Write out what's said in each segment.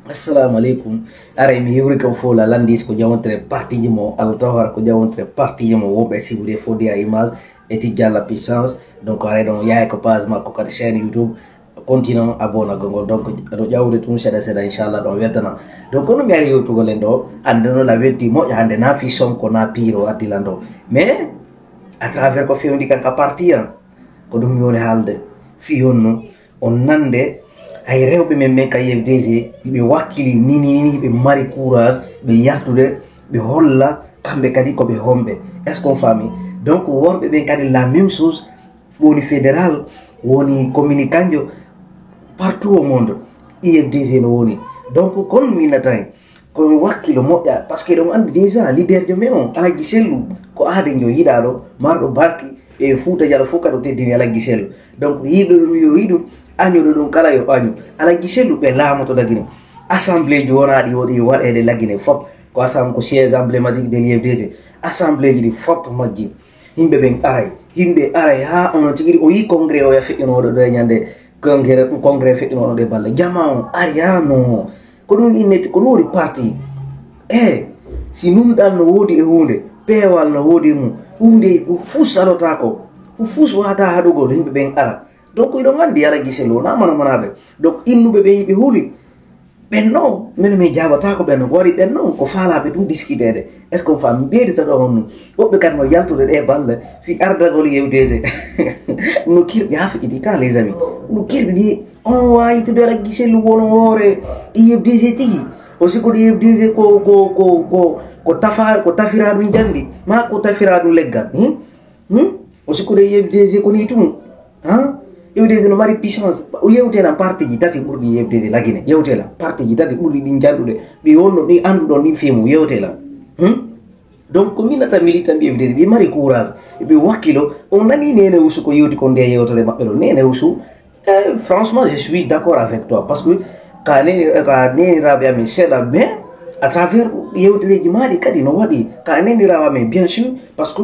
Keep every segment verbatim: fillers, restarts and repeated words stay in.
Assalamu aleykum. Aray mi hiwri kon fof la landis ko jawontere parti ji mo Allah tawhara ko jawontere parti ji mo wonɓe sibude fodi a image e tijjalla puissance. Donc aray ɗon yahay ko page makko kadi chaîne YouTube continent abonagol ngol donc ɗo ƴawde tun seeɗa seeɗa inchallah ɗon weddana. Donc kono mi ari yewtugol en ɗo ande no la welti moƴƴa hande na fi sonko na piro addilan ɗo mais à travers ko fewndi kan ka parti an ko ɗum mi woni haalde fi honno on nande hay rewɓe men men ka U F D G hiɓe wakkili nini nini hiɓe mari courage ɓe yaltude ɓe holla kamɓe kadi ko ɓe homɓe. Est ce qu'on fami? Donc worɓe ɓen kadi la même chose woni fédéral woni communicanjo partout au monde. U F D G no woni donc kon minata en ko wakkilo moƴƴa par ce que ɗon andi déjà leader jo men on alhaji sellu ko aaden jo yiɗaɗo marɗo barki e fuuta jala fof kadi o teddini alhaji sellu. Donc yiɗo ɗum yo yiɗu añuɗo ɗum kala yo añu alhaji sellu ɓe laamoto dagini assemblée ji wonaɗi woɗi waɗede lagine fop ko assemblée ko siège emblématique de l'U F D G assemblée ji ɗi fop majji. Yimɓe ɓen aray yimɓe aray ha ono tigi o yi congrès o ya feƴƴunoɗo ɗo e ñande congrès congrès feƴƴunoɗo ɗe balle jama on ariyano ko ɗum innete ko ɗum woni parti e si numɗal no woodi e hunde peewal no woodi e mum hunde fus alotako fus wata haɗugol yimɓe ɓen ara donc iɗon andi ala giselo na mana manaɓe donc innuɓe ɓe yiɓe huuli ɓen non min mi jabatako ɓen non ko waɗi ɓen non ko falaɓe ɗum discuteede est ce que on fami ɓeydita ɗo honno woɓɓe kadi no yaltude ɗe balle fi ardagol yewtede no kirɗi ha feƴƴiti ka les amis no kirɗi ɗi on wawi tude ala gisel wono hoore yewtede tigi o siko ɗo yewtede ko ko ko ko ko tafa ko tafira ɗum jandi ma ko tafira ɗum leggal hmm? Hmm? O sikkude U F D G ko ni tun. Ha? U F D G no mari puissance. O yewte lan parti ji tati ɓurɗi U F D G lagine. Yewte lan parti ji tati ɓurɗi ɗin janɗude. Ɓe wonno ni anduɗon ni femu yewte lan. Hmm? Donc ko minata militant ɓe U F D G ɓe mari courage. Ɓe wakkilo on nani nene usu ko yewti ko nde yewtere maɓɓe ɗo nene usu Eh, franchement je suis d'accord avec toi parce que ka neni ka neniraɓe amin seeɗa mais à travers yewtereji maɗi kadi no waɗi ka neniraɓe amin bien sûr parce que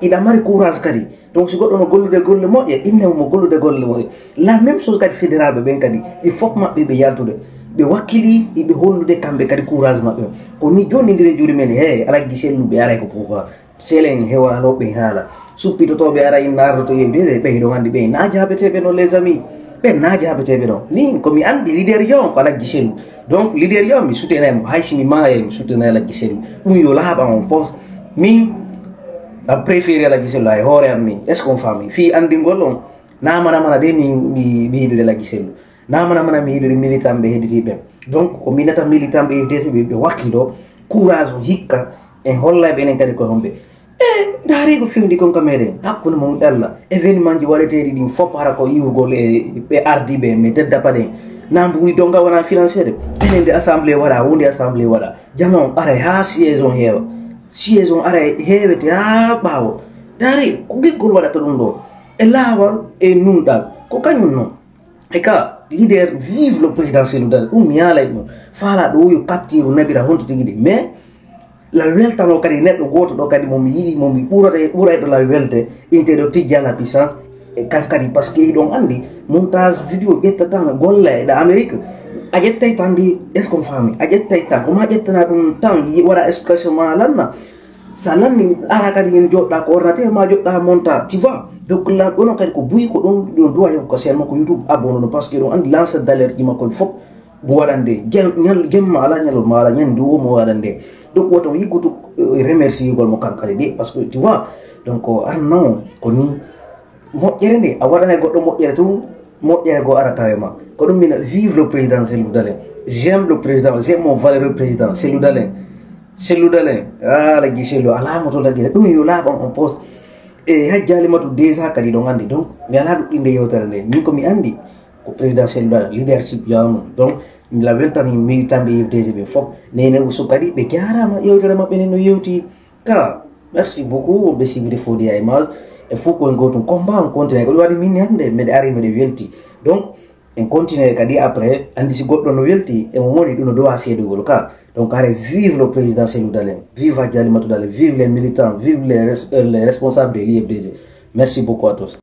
iɗa mari courage kadi donc si goɗɗo no gollude golle moƴƴe inne mo gollude golle moƴƴe la même chose kadi fédéraɓe ɓen kadi ɗi fof maɓɓe ɓe yaltude ɓe wakkili iɓe hollude kamɓe kadi courage maɓɓe ko ni joni ndire juuɗe men he alaggi selluɓe aray ko pouvoir Selen hewa halooɓe haala suppitotoɓe ara inna ardoto yewde ɓe hiɗon andi ɓe na jabeteɓe non les amis ɓe na jabeteɓe non min komi andi leader yo ko alaggi selu donc leader yo mi soutenay mo hay simi maye mi soutenay alaggi selu ɗum yo laaɓa on fof min a préféré alaggi selu hay hoore am min est ce qu'on fami fi andingol on na mana mana de mi mi mi yiɗude alaggi selu na mana mana mi yiɗude militant ɓe hedditiɓe donc ko minata militant ɓe fdc ɓe ɓe wakkiɗo courage o hikka en hollay ɓe enen kadi ko homɓe e ndaari ko fewndi kon ka meɗen hakkunde mon ella événement ji waɗeteɗi ɗin fop hara ko iwugol e ɓe ardiɓe mi tedda paɗen na mbuuri donga wona financede enen nde assemblée waɗa wonde assemblée waɗa jama on aray ha siège on heewa siège on aray heewete ha ɓaawo ndaari ko giggol waɗata ɗum ɗo e laawol e nunɗal ko kañum non e ka leader vive le président seludal ɗum mi yaalay ɗum faala ɗo yo capture naɓira honto tigi ɗi mais la weltano kadi neɗɗo gooto ɗo kadi momi yiɗi momi ɓurata ɓurayɗo la welde inteɗo tijja la puissance e kan kadi par ce que hiɗon anndi montage vidéo ƴetta tan golla eɗa amérique a ƴettay tan ndi est ce qu'on fami a ƴettay tan koma ƴettana ɗum tan waɗa explication ma lanna sa lanni ara kadi en joɗɗa ko ordinateur ma joɗɗa monta tu vois donc lan ɗono kadi ko buyi ko ɗum ɗon duwa heɓa ko sen makko youtube abonno ɗum par ce que ɗum anndi lanceur d' alerte ji makko fof mo waɗande ñal jemma ala ñalol ma ala ñande o mo waɗande donc woto yiggutu remerciegol mo kankadi de par ce que tu vois donc arno ko ni moƴƴere nde a waɗana goɗɗo moƴƴere tun moƴƴere goo ara tawe ma ko ɗum mina vive le président sellu dalen j'aime le président j'aime mon valeureux président sellu dalen sellu dalen ala gi sellu ala moto lagire ɗum yo laaɓan on poste e hajjali matu déjà kadi ɗon andi donc mi ala ɗuɗɗinde yewtere nde min ko mi andi ko président sellu dalen leadership yawmum donc la weltani militant ɓe yewtede ɓe fof nene usu kadi ɓe jarama yewtere maɓɓe ne no yewti ka merci beaucoup wonɓe sivide fodi a image e fof koye gotum combat on continue ko ɗum waɗi min hande mbeɗa ari mbeɗa welti donc en continue kadi après andi si goɗɗo no welti emo moni ɗum no dowa seedugol ka donc are vive le président selou dalen vive a jalimatu dalen vive les militants vive les, les responsables de l'I F D G merci beaucoup à tous